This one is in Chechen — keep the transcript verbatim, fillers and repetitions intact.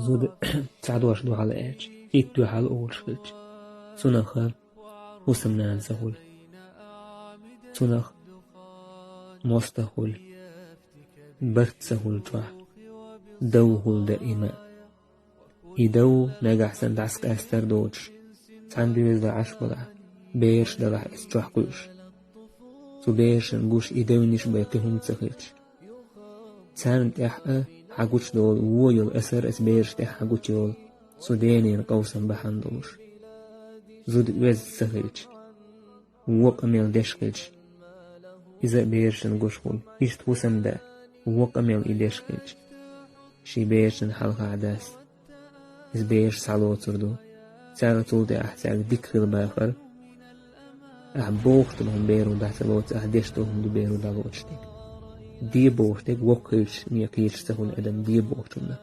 Зуда цхьа дош ду хьалаьлча, итт дуьхьал олуш хилча, цунах хӀусамнана ца хуьлу. Цунах мостагӀ хуьлу, барт ца хуьлу чохь, дов хуьлу даима. И дов нагахь санна дӀасакъастар доцуш, цхьана доьзал Ӏаш балахь, бераш далахь иза чохь кхуьуш. Цу берашна гуш и девнаш бен кхин хӀума ца хилча. Царна тӀехь а хьан гучудолу вон йолу асар, аса бераш тӀехь хьан гучуйолу, цу денан къовсам бахьана долуш. Зуда оьзда ца хилча, вон къамел деш хилча, иза а берашна гуш хуьлу, иштта хӀусамда, вон къамел и деш хилча, шен берашна хьалха дас. Иза бераш схьалоцур ду. Царна цул тӀаьхьа цаьрга дика хила бахар. Ахь бохуш долу хӀума беро дӀа ца лоцу, ахь деш долу хӀума ду беро дӀалоцуш дерг. Де бохуш дерг воккха хилча, некъ хилча ца хуьлу адам де бохучунна.